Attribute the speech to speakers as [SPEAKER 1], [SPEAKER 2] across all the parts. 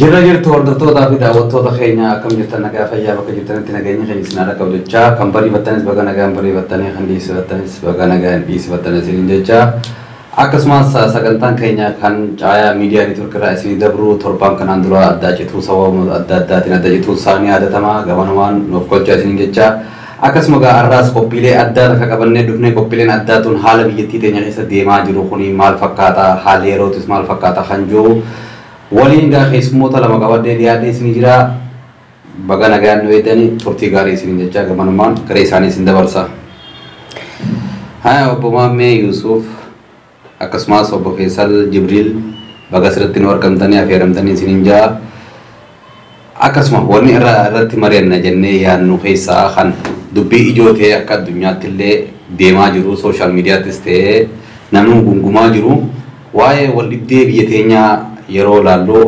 [SPEAKER 1] Jirra jirtu hordoftootaa fi daawwattoota keenya, akkam jirtan? Nagaa fayyaa bakka jirtanitti nageenya keenya isin haadha qabu jechaa, kan bariifattanis baga nagaan bariifattanii, kan dhiisifattanis baga nagaan dhiisifattanis isin jechaa, akkasumas sagantaan keenya kan Caayaa Miidiyaa Network irraa isinii dabru torbaan kanaan dura addaa cituu sababa adda addaatiin adda cituu isaanii yaadatamaa, gamanumaan nuuf kolchaa isiniin jechaa, akkasuma gaa har'aas qophiilee addaa takka qabannee dhufnee. Qophiileen addaa tun haala biyyattii teenya keessa deemaa jiru kuni maal fakkaata, haalli yerootis maal fakkaata kan jiru waliin gaa keessummoota lama qabadhee dhiyaadhee isinii jira. Baga nagaan nu eegdanii, turtii gaarii isiniin jechaa, gamanumaan garee isaanii isin dabarsa. Haa, obbo Maammee Yuusuf akkasumas obbo Feesal Jibriil, baga asirratti nu argamtanii affeeramtanii isiniin jaa. Akkasuma wanni irra irratti mari'anna jennee yaadnu keessaa kan dubbii ijoo ta'ee akka addunyaatti illee deemaa jiru, social mediaattis ta'ee namni gungumaa jiru, waa'ee wal dhibdee biyya teenyaa yeroo laallu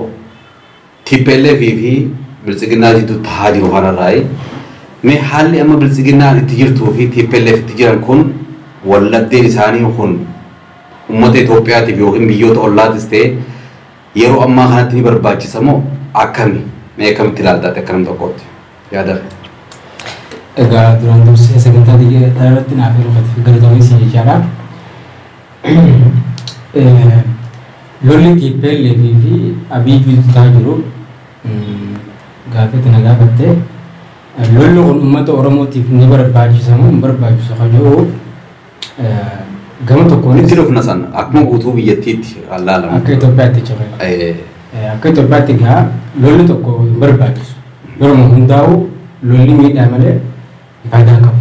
[SPEAKER 1] TPLF fi Biltsiginnaa jidduu tahaa jiru kanarraayi. Mee haalli amma Biltsiginnaan itti jirtuu fi TPLF itti jiran kun, waldhabdeen isaanii kun uummata Itoophiyaatiif yookiin biyyoota ollaatis ta'e yeroo ammaa kanatti ni barbaachisa moo akkami? Mee akkamitti ilaalta akka nam tokkootti? Yaada.
[SPEAKER 2] Egaa duraan dursee sagantaa biyya irratti naaf hirmate galatoomii isin jechaadha. Lolli TPLF fi Abiy gidduu ta'aa jiru gaafii na gaafatte, lolli kun uummata Oromootiif ni barbaachisa moo hin barbaachisu kan jedhu gama tokkoon
[SPEAKER 1] Itti dhufna san, akkuma guutuu biyyattiitti laalamu.
[SPEAKER 2] Akka Itoophiyaatti jechuudha. Akka Itoophiyaatti egaa lolli tokko hin barbaachisu. Yeroo hundaa'u lolli miidhaa malee faayidaa hin qabu.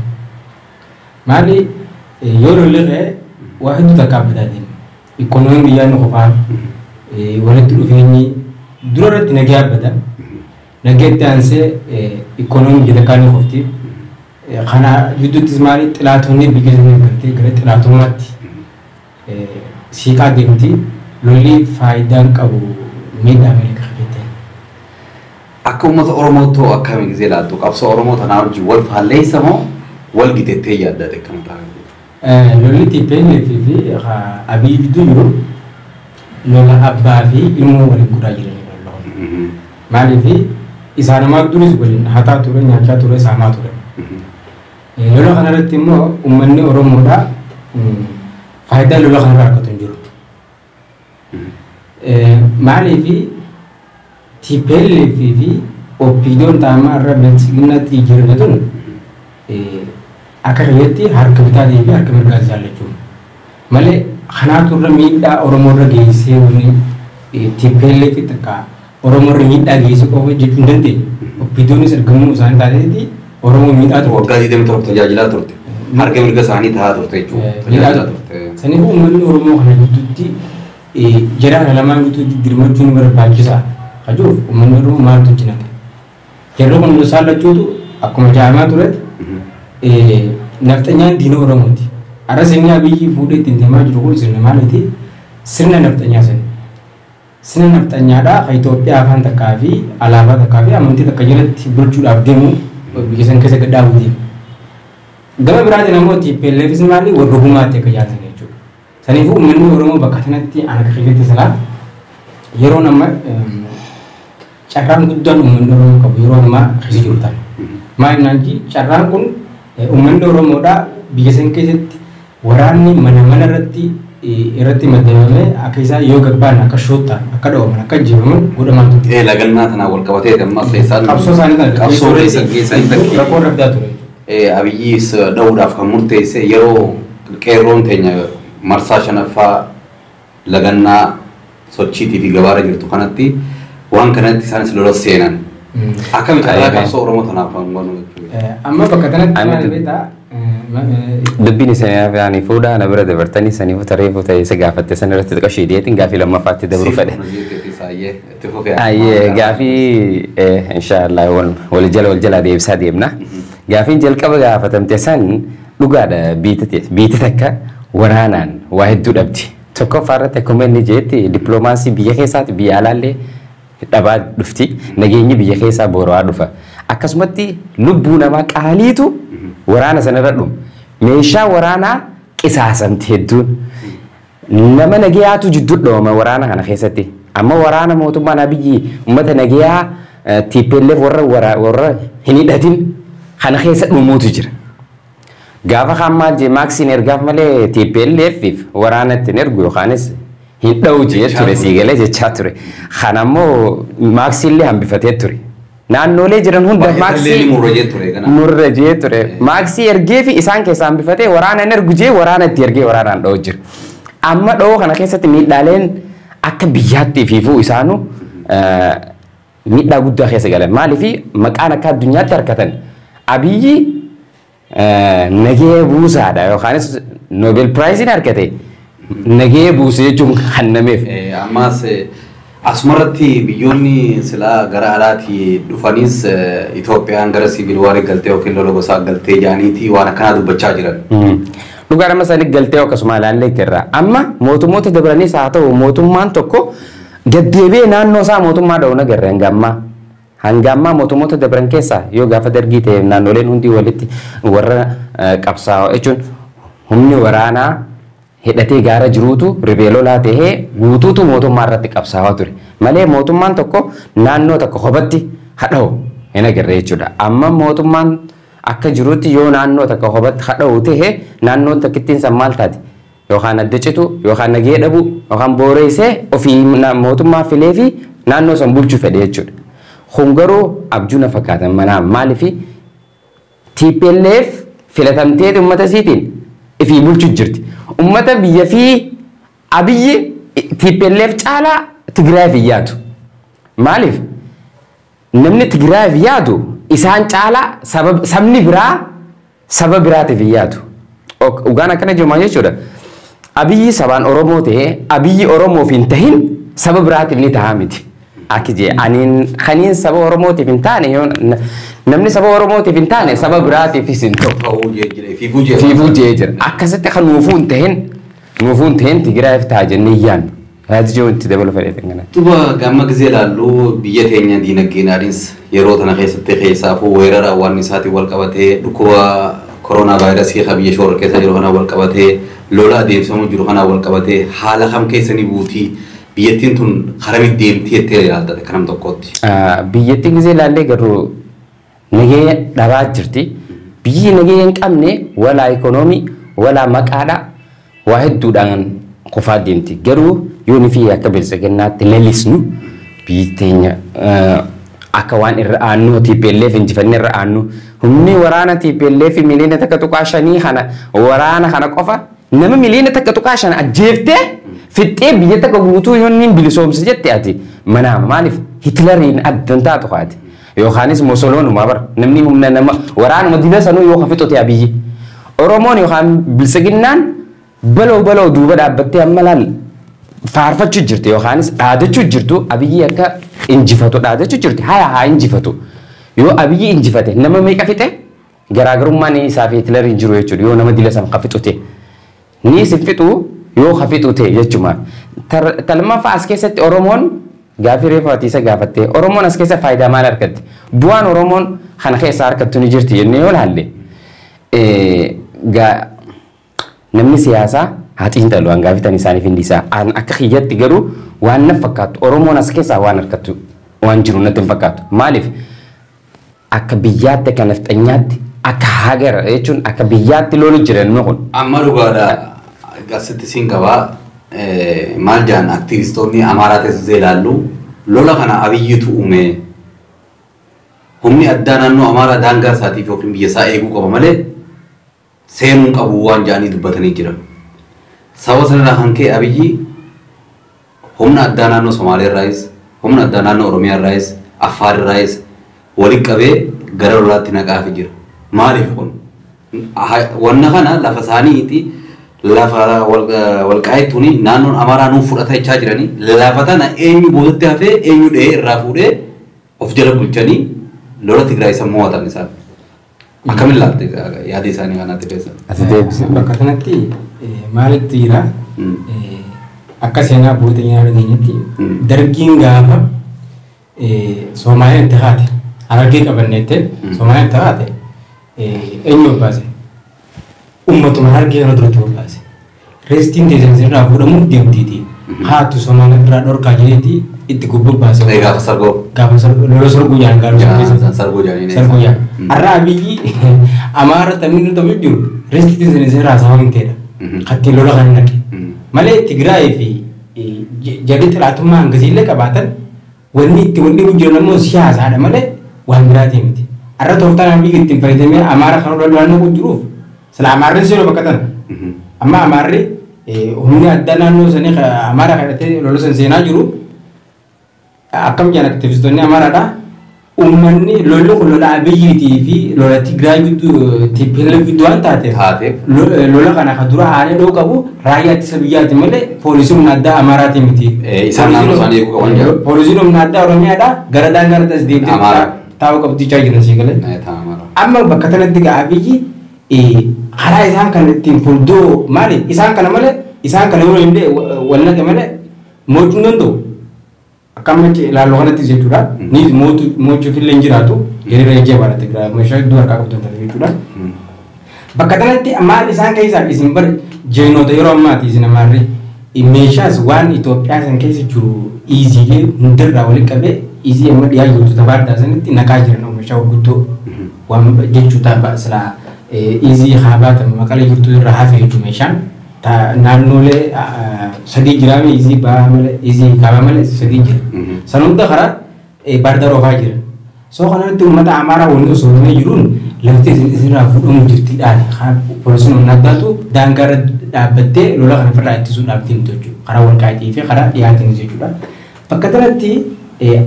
[SPEAKER 2] Maali, yoo lolli ka'e waa hedduu takka abbataa deema. Ikoonomiin biyyaa ni kufaa, walitti dhufeenyi dura irratti nagaa abbata. Nagaatti aansee ikoonomiin biyya takkaa ni kufti. Kana gidduuttis maali, xilaatonni biyya sanii gartee gara xilaatummaatti siiqaa deemti. Lolli faayidaa hin qabu, miidhaa malee kan jetteen.
[SPEAKER 1] Akka uummata Oromoottoo akkami gisee ilaaltu, qabsoo Oromoo tanaa wajjin wal faalleessa moo wal gitettee yaadda akka mataa?
[SPEAKER 2] Lolli TPLF fi Abiy gidduu jiru lola abbaa fi ilmoo waliin godhaa jiranidha. Maaliif, isaanumaa duris waliin hataa ture, nyaachaa ture, saamaa ture. Lola kanarratti immoo uummanni Oromoodha faayidaa lola kanarraa argatu hin jiru. Maaliif, TPLF fi OPDOn taamaa irra Biltsiginnaatti jijjiirame tun akka kiyyatti harka bitaatii fi harka mirgaa jaallachuu malee kanaatu irra miidhaa Oromoo irra geessee wanni TPLF takka Oromoo irra miidhaa geessee qofa jechuu hin dandeenye. OPDOnis argamuu isaanii taateeti Oromoo miidhaa turte.
[SPEAKER 1] Waggaa 27 tajaajilaa turte. Harka mirga isaanii tahaa turte jechuudha.
[SPEAKER 2] Miidhaa turte. Saniif uummanni Oromoo kana gidduutti, jara kana lamaan gidduutti dirmachuun barbaachisaa. Kajuuf uummanni Oromoo maaltu hojjenata? Jarri kun isaan lachuutu akkuma jaamaa ture nafxanyaan diina Oromooti. Har'a sirni Abiyyi fuudhee ittiin deemaa jiru kun sirna maaliiti? Sirna nafxanyaa sani. Sirna nafxanyaadhaa kan Itoophiyaa afaan takkaa fi alaabaa takkaa fi amantii takka jalatti bulchuudhaaf deemu biyya san keessa gadhaabuu deema. Gama biraatiin ammoo TPLFis maali, warra gumaatti akka jaalatan jechuudha. Saniifuu uummanni Oromoo bakka kanatti ana akka kiyyatti silaa yeroon amma carraan guddaan uummanni Oromoo qabu yeroo ammaa keessa jiru tana. Maal naan carraan kun uummanni Oromoodhaa biyya san keessatti waraanni mana mana irratti maddabamee akka isaan yoo gabbaan akka shoottaan akka dhawaman akka ajjeefaman godhamaa ture.
[SPEAKER 1] Lagannaa tanaan wal qabatee ammas keessaan
[SPEAKER 2] Qabsoo isaanii kana
[SPEAKER 1] qabsoo keessa keessanii takki
[SPEAKER 2] rakkoo dhabdaa ture.
[SPEAKER 1] Abiyyiis dha'uudhaaf kan murteesse yeroo qeerroon teenya marsaa shanaffaa lagannaa sochiitii fi gabaarra jirtu kanatti waan kanatti isaanis lola seenan. Akkami carraa qabsoo Oromoo tanaaf kan godhu jechuudha?
[SPEAKER 2] Amma bakka kanatti maal beektaa?
[SPEAKER 3] Dubbiin isaanii afaanii fuudhaa na bira dabartanii, saniifuu tareefuu ta'e isa gaafatte sana irratti xiqqoo shiidiyeetiin gaafii lammaffaatti dabruu fedhe. Ayyee, gaafii inshaallah wal jala wal jala deebisaa deemna. Gaafiin jalqaba gaafatamte san dhugaadha, biiti takka waraanaan waa hedduu dhabdi. Tokkoffaa irratti akkuma inni jeetti dippiloomaasii biyya keessaati biyya alaallee dhabaa dhufti. Nageenyi biyya keessaa boora'aa dhufa. Akkasumatti lubbuu namaa qaaliitu waraana sanarra dhuma. Meeshaa waraanaa qisaasamti hedduun. Nama nagayaatu jidduu dhooma waraana kana keessatti. Amma waraana mootummaan Abiyyi uummata nagayaa TPLF warra hin hidhatin kana keessa dhumuutu jira. Gaafa kaan maal jee maaksiin ergaaf malee TPLF waraana ittiin ergu yookaanis hin dha'u jee ture siigalee jechaa ture. Kanammoo maaksiillee hambifatee ture. Naannolee jiran hunda maaksii murra jee ture. Maaksii ergee fi isaan keessaa hambifatee waraana hin ergu jee waraana itti ergee waraanaan dha'u jira. Amma dha'oo kana keessatti miidhaaleen akka biyyaatti fiifuu isaanu miidhaa guddaa keessa galan. Maaliif maqaan akka addunyaatti harkatan Abiyyi nagee buusaadha yookaanis Nobel Prize harkate nagee buuse jechuun kennameef.
[SPEAKER 1] Ammas asumarratti biyyoonni silaa gara alaatii dhufanis Itoophiyaan gara siviil waarii galtee yookiin lola gosaa galtee jaaniitii waan akkanaa dubbachaa jiran.
[SPEAKER 3] Dhugaa nama isaanii galtee akkasuma ilaallee jirra. Amma mootummoota dabranis haa ta'u mootummaan tokko gaddeebi'ee naannoo isaa mootummaa dha'u nagarre hanga ammaa. Hanga ammaa mootummoota dabran keessaa yoo gaafa dargii ta'e naannoleen hundi walitti warra qabsaa'oo jechuun humni waraanaa hidhatee gaara jiruutu riphee lolaa ta'ee guutuutu mootummaa irratti qabsaa'aa ture. Malee mootummaan tokko naannoo tokko kophatti hadha'u hin agarre jechuudha. Amma mootummaan akka jirutti yoo naannoo tokko kophatti hadha'u ta'e naannoon takkittiin san maal taati? Yookaan adda citu, yookaan nagee dhabu, yookaan booreessee ofii mootummaa filee fi naannoo san bulchuu fedhe jechuudha. Kun garuu abjuu na fakkaatan manaa maaliif TPLF filatamtee uummata isiitiin ifii bulchuu jirti. Uummata biyya fi Abiyyi TPLF caalaa Tigraayiif hin yaadu. Maaliif? Namni Tigraayiif yaadu isaan caalaa sabni biraa saba biraatiif hin yaadu. Dhugaan akkana jiru maal jechuudha? Abiyyi sabaan Oromoo ta'ee Abiyyi Oromoof hin tahin saba biraatiif ni ta'a miti. Akki jee aniin kaniin saba Oromootiif hin taane yoo namni saba Oromootiif hin taane saba biraatiifis hin ta'u.
[SPEAKER 1] Ta'uu jee jira fiifuu jee.
[SPEAKER 3] Fiifuu jee jira. Akkasitti kan nuufuu hin tahin Tigraayiif ta'a jennee yaadnu. Yaadi jiru itti dabalu fedheetin kana.
[SPEAKER 1] Duuba gamma gisee ilaallu biyya teenya diinagdeenaanis yeroo tana keessatti keessaafuu weerara waan isaatiin wal qabatee dhukkuba koronaa vaayirasii kan biyya shoora keessa jiru kanaan wal qabatee lola adeemsifamu jiru kanaan wal qabatee haala kam keessa ni buutii biyyattiin tun karaa deemtii jettee ilaalta akka nam tokkootti.
[SPEAKER 3] Biyyattiin gisee ilaallee garuu nagee dhabaa jirti. Biyyi nagee hin qabne walaa ikoonoomii walaa maqaadha waa hedduudhaan qofaa deemti. Garuu yoo nuti akka bilchaginnaatti lalisnu biyyi teenya akka waan irra aannu TPLF injifannee irra aannu humni waraana TPLF miliyoona 1.5 kana waraana kana qofa nama miliyoona 1.5 ajjeeftee fixxee biyya takka guutuu yoo inni bilisoomse jette ati manaa maaliif Hitleriin addan taatu haati yookaanis Musoloonuma bara namni humna nama waraanuma dila sanuu yoo fixote Abiyyi Oromoon yookaan bilchaginnaan baloo baloo duuba dhaabbattee amma laal faarfachuu jirti yookaanis dhaadachuu jirtu Abiyyi akka injifatu dhaadachuu jirti haya haa injifatu yoo Abiyyi injifate nama meeqa fixe garaagarummaan isaa fi Hitleriin jiru jechuudha yoo nama dila san fixote ni si fixu yoo hafixu ta'e jechuudha. Talmaffaa as keessatti Oromoon gaafii reefu ati isa gaafatte Oromoon as keessa faayidaa maal argatte? Bu'aan Oromoon kana keessa argattu ni jirti jennee yoo ilaalle namni siyaasaa haa xiinxalu waan gaafitan isaaniif hindi isaa. Akka kiyyatti garuu waan na fakkaattu Oromoon as keessaa waan argattu waan jiru natti hin fakkaatu. Maaliif akka biyyaatti akka nafxanyaatti akka hagara jechuun akka biyyaatti lolu jira namni kun.
[SPEAKER 1] Amma dhugaadha. Asitti siin qabaa maal jedhan aktivistoonni Amaaraa teessisee ilaallu lola kana Abiyyitu uume humni addaa naannoo Amaaraa daangaa isaatiif yookiin biyya isaa eeguu qaba malee seenuu hin qabu waan jedhanii dubbatanii jiran. Saba sanarraa kan ka'e Abiyyi humna addaa naannoo Somaalee irraayis humna addaa naannoo Oromiyaa irraayis Affaar irraayis walitti qabee gara lolaatti naqaafi jira. Maaliif kun? Wanna kana lafa isaaniiti lafa walqaa'eetuuni naannoon Amaaraa nuuf fudhata jechaa jiranii lafa tana eenyu boodatti hafee eenyu dhahee irraa fuudhee of jala bulchanii lola Tigraay isa mo'atan isaan. Akkamiin ilaalte yaada isaanii kanaatti keessa?
[SPEAKER 3] Ati deebisi.
[SPEAKER 2] Bakka kanatti maalitti jira? Akka seenaa booda nyaata dhageenyetti dargiin gaafa Soomaaliyaan itti haate Harargee qabanneetti Soomaaliyaan itti haate eenyu baase? Uummatuma Harargee kana duratti baase. Reestiin teessan irraa fuudhamuuf deemtiiti. Haatu Somaaliyaa irraa dhorkaa jireeti itti gubbabbaase.
[SPEAKER 1] Gaafa sargoo.
[SPEAKER 2] Gaafa lola sargoo jaan gaaruu
[SPEAKER 1] keessa. Sargoo jaanii.
[SPEAKER 2] Sargoo jaan. Har'a Abiyyi Amaara taphni nu taphuu jiru riskitiin isin isin raasafamteedha. Kattiin lola kan naqe. Malee Tigraay fi jarri xilaatummaa hangasiillee qabaatan wanni itti wanni jiran ammoo siyaasaadha malee waan biraatii miti. Har'a tooftaan Abiyyi ittiin fayyadamee Amaara kan lola naqu jiruuf sila Amaarri seeroo bakka tana. Amma Amaarri humni addaa naannoo sanii Amaara kadhatee lola san seenaa jiru akkam jedhan aktivistoonni Amaaraadha. Uummanni lolli kun lola Abiyyiitii fi lola Tigraay gidduu TPLF gidduu waan taateef lola kana kan dura aanee dhoo qabu raayyaa ittisa biyyaati malee poolisii humna addaa Amaaraati miti.
[SPEAKER 1] Isaan naannoo isaanii eeguu qaban jedhu.
[SPEAKER 2] Poolisiin humna addaa Oromiyaadha gara daangaa irratti as deemtee taa'uu qabdichaa jiran sii galee. Amma bakka kanatti egaa Abiyyi karaa isaan kan ittiin fuulduroo maali isaan kana malee isaan kana yoo hin wal naqe malee mo'achuu hin danda'u. Akkam ilaallu kanatti jechuudha. Ni mo'achuuf illee hin jiraatu. Hiriira ijjee baala Tigraay meeshaa hedduu harkaa qabdu jechuudha. Bakka kanatti maal isaan keessaa isin bar jeenota yeroo ammaati isin amaarri meeshaas waan Itoophiyaa san keessa jiru iiziilee hundarraa waliin qabee iizii amma dhiyaa jirtu tabaardaa sanitti naqaa jiran meeshaa gurguddoo waan jechuudha silaa iizii haa baatamu maqalee jirtu irraa hafe jechuudha meeshaan. Naannolee sadii jiraame iizii ba'aa malee iizii kaabaa malee sadii jira. San hunda karaa baardaa roofaa jira. Soo kanatti uummata Amaaraa waliin osoo hin jiruun lafti isinirraa fuudhamu jirtiidhaan poolisiin humna addaatu daangaa irra dhaabbattee lola kana ofirraa ittisuudhaaf deemtu jechuudha. Karaa walqaaxii fi karaa dhiyaatiin jechuudha. Bakka kanatti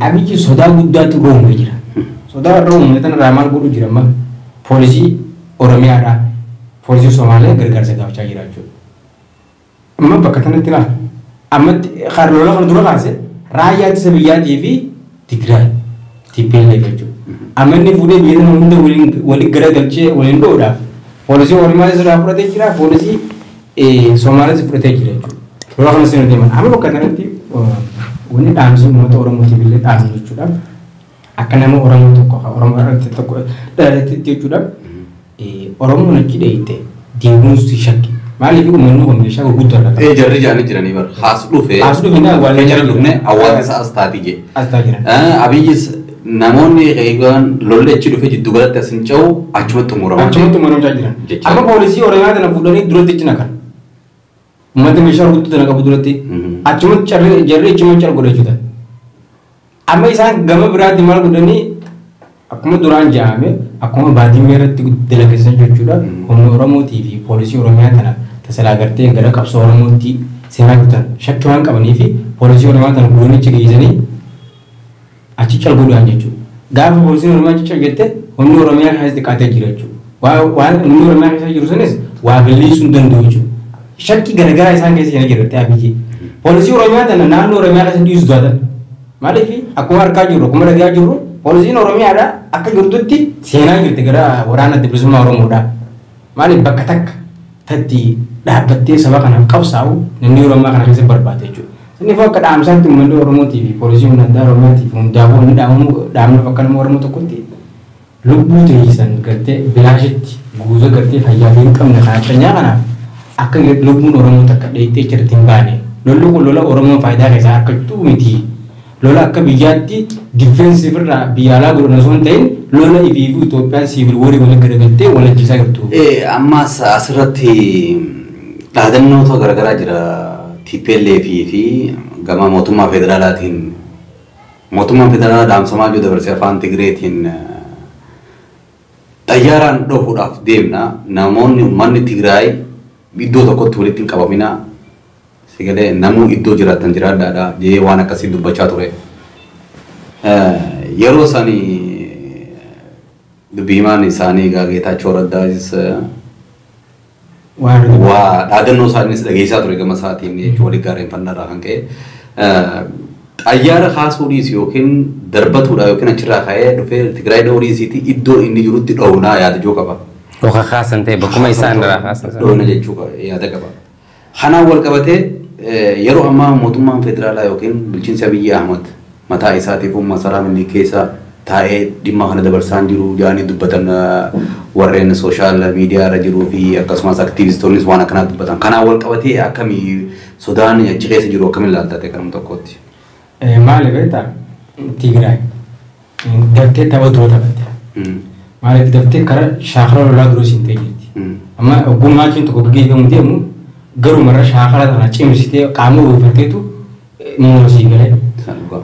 [SPEAKER 2] Abiyyi sodaa guddaatu roomee jira. Sodaa irra uummata kanarraa maal godhu jira amma poolisii Oromiyaadhaa poolisii Somaalee gargaarsa gaafachaa jira jechuudha. Amma bakka kanatti ilaala. Ammatti lola kana dura kaase raayyaa ittisa biyyaatii fi Tigraay TPLF jechuudha. Amma inni fuudhee biyya sana hunda waliin garagalchee waliin dho'uudhaaf poolisii Oromiyaas irraa fudhatee jira poolisii Somaalees fudhatee jira jechuudha. Lola kana seenuu deeman. Amma bakka kanatti wanni dhaamsi uummata Oromootiif illee dhaamnu jechuudha. Akka nama Oromoo tokko Oromoo irratti tokko dhalatetti jechuudha. Oromoon achi dheeyite deemuun si shakki. Maaliif uummanni kun meeshaa gurguddoo argata.
[SPEAKER 1] Jarri jaanii jiranii bara. Haas dhufee.
[SPEAKER 2] Haas dhufee naa awwaallee
[SPEAKER 1] jara dhufne awwaalli isaa as taatii jee.
[SPEAKER 2] As taa jiran.
[SPEAKER 1] Abiyyis namoonni eegan lolli achi dhufee jiddu galatti as hin ce'u achumatti xumuramaa.
[SPEAKER 2] Achumatti xumuramaa jiran. Amma poolisii Oromiyaa tana fuudhanii duratti achi naqan. Uummata meeshaa gurguddoo tana qabu duratti achumatti jarri achumatti cal godha jechuudha. Amma isaan gama biraatti maal godhanii akkuma duraan jaame akkuma baadimmee irratti dalageessan jechuudha. Humna Oromootii fi poolisii Oromiyaa tana tasalaa gartee gara qabsoo Oromootti seenaa jirtan shakkii waan qabanii fi poolisii Oromiyaa tana gurguranichi geessanii achi cal godhan jechuudha. Gaafa poolisiin Oromiyaa achi cal jette humni Oromiyaa keessatti qaatee jira jechuudha. Waan humni Oromiyaa keessa jiru sanis waa balleessuu hin danda'u jechuudha. Shakkii garaagaraa isaan keessa jira jirti Abiyyi. Poolisii Oromiyaa tana naannoo Oromiyaa keessa dhiisu to'atan. Maaliif akkuma harkaa jirru akkuma dhagaa jirru poolisiin Oromiyaadha akka jirtutti seenaa jirti gara waraana bilisummaa Oromoodha. Maaliif bakka takka tatti dhaabbattee saba kanaaf qabsaa'u namni Oromiyaa kana keessa barbaade jechuudha. Inni akka dhaamsaatti uummanni Oromootii fi poolisii humna addaa Oromiyaatii fi hundaafuu inni dhaamnu akka nama Oromoo tokkotti lubbuu teessan gartee bilaashitti guutuu gartee fayyaa hin qabne kana addunyaa kanaaf akka lubbuun Oromoo takka dheettee jirti hin baane. Lolli kun lola Oromoon faayidaa keessaa argachuu miti. Lola akka biyyaatti difeensiif irraa biyya alaa godhan osoo hin ta'in lola ifiifuu Itoophiyaan siivil warii waliin garagaltee wal ajjeesaa jirtu.
[SPEAKER 1] Ammas asirratti dhaadannoota garaagaraa jira. TPLF fi gama mootummaa federaalaatiin mootummaan federaalaa dhaamsamaa jiru dabarsee afaan Tigreetiin xayyaaraan dhohuudhaaf deemna. Namoonni uummanni Tigraay iddoo tokkotti walitti hin qabamina. Sigalee namuu iddoo jiraatan jiraadhaadha jee waan akkasii dubbachaa ture. Yeroo sani dubbii himaan isaanii Geetaachoo Raddaas waa dhaadannoo isaanis dhageessaa ture gama isaatiin jechuun walii gaarreeffannaarraa kan ka'e. Xayyaara kaasuu dhiisi yookiin darbatuudha yookiin achirraa ka'ee dhufee Tigraay dhahuu dhiisiiti iddoo inni jirutti dhownaa yaada jiru qaba.
[SPEAKER 3] Yookaan kaasan ta'e bakkuma isaan irraa kaasan.
[SPEAKER 1] Dhoowna jechuu yaada qaba. Kanaan wal qabatee yeroo ammaa mootummaan federaalaa yookiin bulchiinsi Abiyyi Ahmad mataa isaatiif masaraa Minilik keessa taa'ee dhimma kana dabarsaa jiru jedhanii dubbatan warreen sooshaal miidiyaa irra jiruu fi akkasumas aktiivistoonnis waan akkanaa dubbatan. Kanaan wal qabatee akkamii sodaan achi keessa jiru akkamiin ilaalta ta'e kanuma tokkotti?
[SPEAKER 2] Maali beektaa Tigraay daftee tapha dura taphatte. Maaliif daftee karaa shaakala lolaa dura siin ta'e jirti. Amma ogummaa isheen tokko gaggeeffamu deemu garumarra shaakala sana cimsitee qaama uwwifatteetu moosii galee.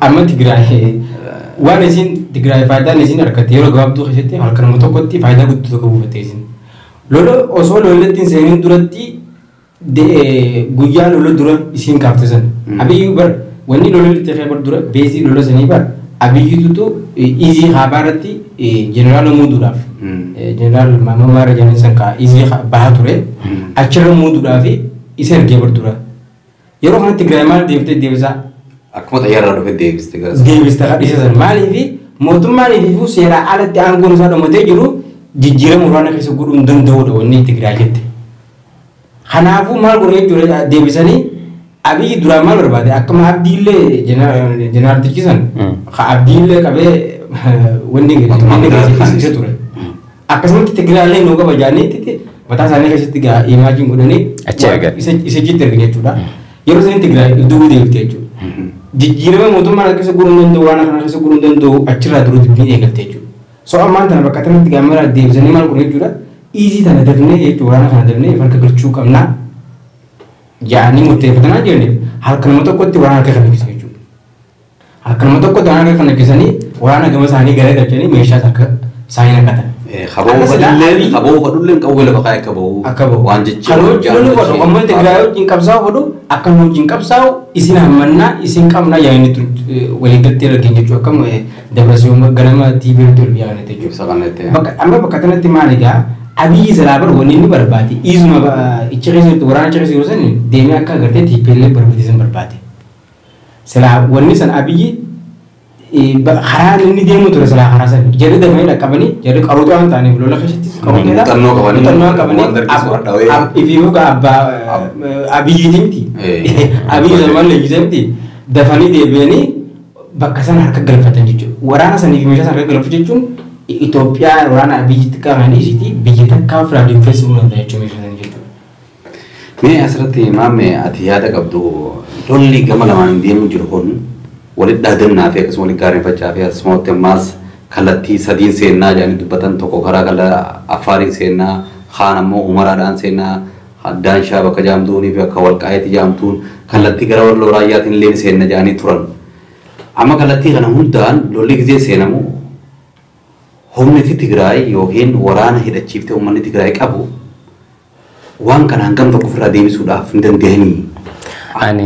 [SPEAKER 2] Amma Tigraay waan isin Tigraay faayidaan isin argatte yeroo gabaabduu keessatti halkanuma tokkotti faayidaa guddoo tokko buufatte isin. Lola osoo lolatti hin seenin duratti guyyaa lola dura isin kaafte san. Abiyyi bar wanni lola itti bar dura beezii lola sanii bar Abiyyitutu izii haabaa irratti jeneraala muuduudhaaf. Jeneraal Maammaa jedhanii san kaa izii bahaa ture. Achirra muuduudhaaf isa ergee bar dura. Yeroo kanatti Tigraay maal deebiftee deebisaa?
[SPEAKER 1] Akkuma xayyaarraa dhufe deebiste gara.
[SPEAKER 2] Deebiste kadhisa san maaliif mootummaan ifiifuu seeraa alatti aangoon isaa dhumatee jiru jijjiirama waraana keessa godhuu hin danda'udha wanni Tigraay jette. Kanaafuu maal godhu jechuudha deebisanii Abiyyi duraan maal barbaade akkuma Abdiillee jeneraal san Abdiillee qabee wanni inni isa ture. Akkasumatti Tigraallee nuu qaba jaaniitti mataa isaanii keessatti gaa imaajiin godhanii isa jitti ergan jechuudha. Yeroo sanii Tigraay duubuu deebifte jechuudha. Jijjiirama mootummaan keessa godhuu hin danda'u waraana kana keessa godhuu hin danda'u achirraa dura dubbiin eegalte jechuudha. So ammaan tana bakka kanatti gaamara deebisanii maal godhu jechuudha. Iizii tana dafnee jechuudha waraana kana dafnee farka galchuu qabnaa. Jaanii murteeffatanaa jiraniif halkanuma tokkotti waraana harka kana geessan jechuudha. Halkanuma tokkotti waraana harka kana geessanii waraana gama isaanii gara galchanii meeshaa harka isaanii naqatan.
[SPEAKER 1] Haboo fadhulleen qawwee lafa kaa'e akka bahu.
[SPEAKER 2] Akka bahu.
[SPEAKER 1] Waan jecha.
[SPEAKER 2] Kan hojii lolu fadhu ammoo Tigraay wajjin qabsaa'u fadhu akka nu wajjin qabsaa'u isin hammannaa isin qabnaa yaa'inni waliigaltee irra geenye jechuudha. Akkam Dabrasiyoon ganama TV irratti ol biyya kanatti jechuudha. Bakka amma bakka kanatti maal egaa Abiyyi silaa bar wanni inni barbaade izuma ichi keessatti waraana achi keessa jiru san deemee akka agartee TPLF barbaade barbaade. Silaa wanni san Abiyyi karaa inni deemu ture silaa karaa san jarri dafanii dhaqqabanii jarri qaruuxaa waan ta'aniif lola keessattis qaruuxeedha.
[SPEAKER 1] Muuxannoo qabanii.
[SPEAKER 2] Muuxannoo qabanii ifiifuu abbaa Abiyyiiti miti. Abiyyi zaman leenjisee miti dafanii deebi'anii bakka sana harka galfatan jechuudha. Waraana sanii fi meeshaa sana harka galfatu jechuun Itoophiyaa waraana Abiyyitti qaban isiiti biyya takkaa ofirraa dinfeessuu danda'a jechuudha meeshaa sanii jechuudha.
[SPEAKER 1] Mee asirratti maamme ati yaada qabdu lolli gama lamaan deemu jiru kun walitti dhaadannaa fi akkasuma walitti gaarreeffachaa fi akkasumatti ammaas kallattii sadiin seennaa jedhanii dubbatan tokko karaa kala Affaariin seennaa kaan ammoo Umaraadhaan seennaa Daanshaa bakka jaamtuunii fi akka Walqaayitti jaamtuun kallattii gara Walloo Raayyaatiin illee seenna jedhanii turan. Amma kallattii kana hundaan lolli gizee seenamu humni Tigraay yookiin waraana hidhachiiftee uummanni Tigraay qabu waan kana hangam tokko ofirraa deebisuudhaaf hin danda'anii.
[SPEAKER 3] Ani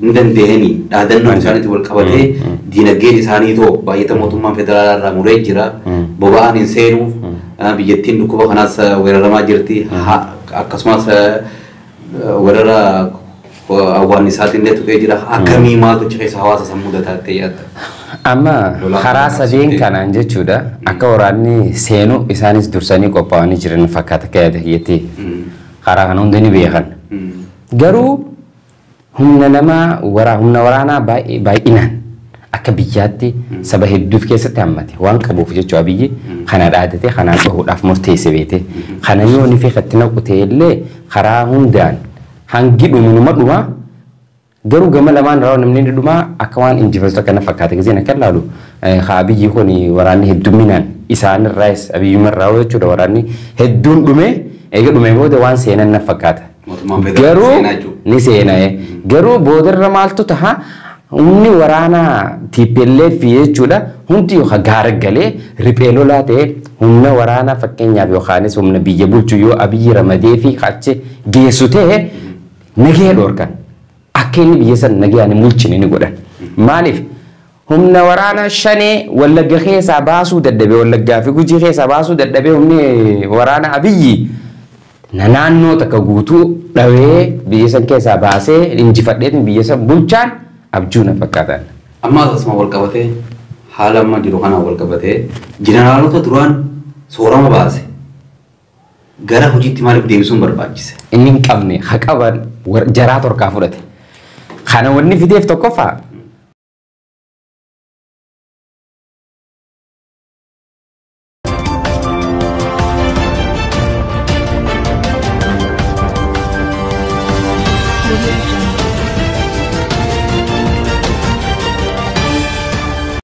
[SPEAKER 1] Hin danda'anii dhaadannoon isaaniitti wal qabatee diinagdeen isaanii too baay'ata mootummaan federaalaa irraa muree jira. Boba'aan hin seenuuf biyyattiin dhukkuba kanaas weeraramaa jirti. Akkasumas weerara awwaannisaatiin illee tuqee jira. Akkamii maaltu achi keessa hawaasa sammuu datattee yaadda?
[SPEAKER 3] Amma karaa sadeen kanaan jechuudha akka waraanni seenu isaanis dursanii qophaa'anii jiran fakkaata akka yaada kiyyaatti. Karaa kana hundi ni beekan. Garuu humna namaa humna waraanaa baay'inaan akka biyyaatti saba hedduuf keessatti hammate waan qabuuf jechuudha biyyi kana dhaadatee kanaan bahuudhaaf murteesse beete. Kana yoo ni feekatti naqu ta'ellee karaa hundaan hangi dhumunuma dhumaa garuu gama lamaan irraa namni ni dhumaa akka waan injifatu kana fakkaata giseen akka ilaalu haa biyyi kun waraanni heddumminaan isaan irraas abiyyuma irraa jechuudha waraanni hedduun dhume eega dhume booda waan seenan na fakkaata. Garuu ni seena'e garuu boodarra maaltu taha humni waraanaa TPLF jechuudha hundi yookaan gaara galee riphee lolaa ta'e humna waraanaa fakkeenyaaf yookaanis humna biyya bulchu yoo abiyyi ramadee fi achi geessu ta'e nagee dhoorkan. Akka inni biyya sana nagayaan hin bulchine ni godhan. Maaliif humna waraanaa shanee Wallagga keessaa baasuu dadhabee Wallaggaa fi Gujii keessaa baasuu dadhabee humni waraana Abiyyi naannoo takka guutuu dhawee biyya san keessaa baasee injifadheetiin biyya san bulchaan abjuu na fakkaatan.
[SPEAKER 1] Amma asuma wal qabatee haala amma jiru kanaan wal qabatee jeneraalota duraan soorama baase gara hojiitti maaliif deebisuun barbaachise?
[SPEAKER 3] Inni hin qabne haa qaban jaraa torkaa fudhate. Kana wanni fideef tokkoffaa
[SPEAKER 4] Thank you.